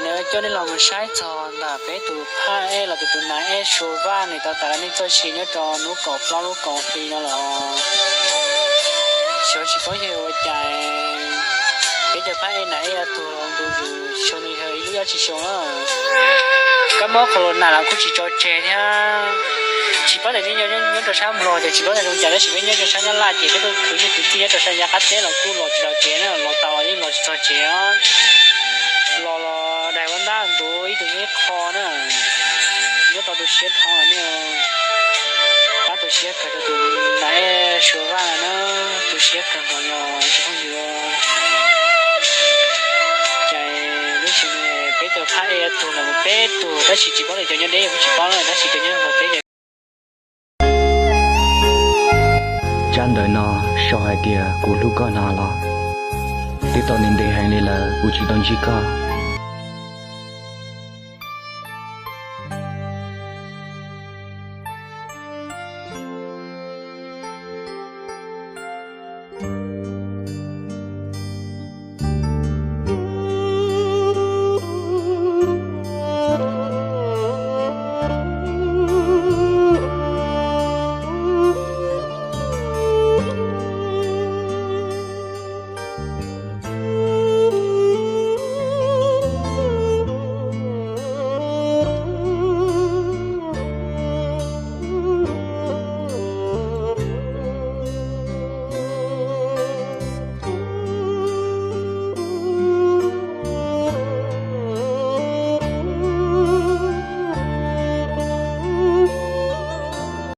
Nws coj nej los mus saib txog ntawm peb tus phaj ej los tus nas ej Suav Vaj nws tau tas nej txoj sia nyob rau hnub kaum plaub lub kaum hli no los xyov tsis paub yog ua cas peb cov phaj ej nas ej tuag ntu zus xyoo no yog ib lub ob tsis xyoo na. Kab mob corona los kuj tsis tso tseg thiab. Tsis paub tias nej nyob rau sab Nplog ces tsis paub tias zoo cas tab sis peb nyob rau sab Nyab Laj ces peb tuaj khwv nej kwv tij nyob rau sab yav qab teb los kuj los tsis txog tsev na, los tau los yeej los tsis txog tsev os. Los los daig ua ntab ntuv ib tug nyob ib qho na. Nyob tau tu siab dhau nej, pab tu siab kawg rau tus nas ej Suav Vaj na, tu siab kawg nkaus li os tsoom phooj ywg. Ces lub xyoo no peb cov phaj ej tuag los peb tug tab sis tsis paub tias cov nyob deb kuj tsis paub na tab sis cov nyob Nplog teb ces tsab ntawv no sau hais tias kuv hlub koj no los twb tau ntev ntev heev li lawm kuv tsis tau ntsib koj.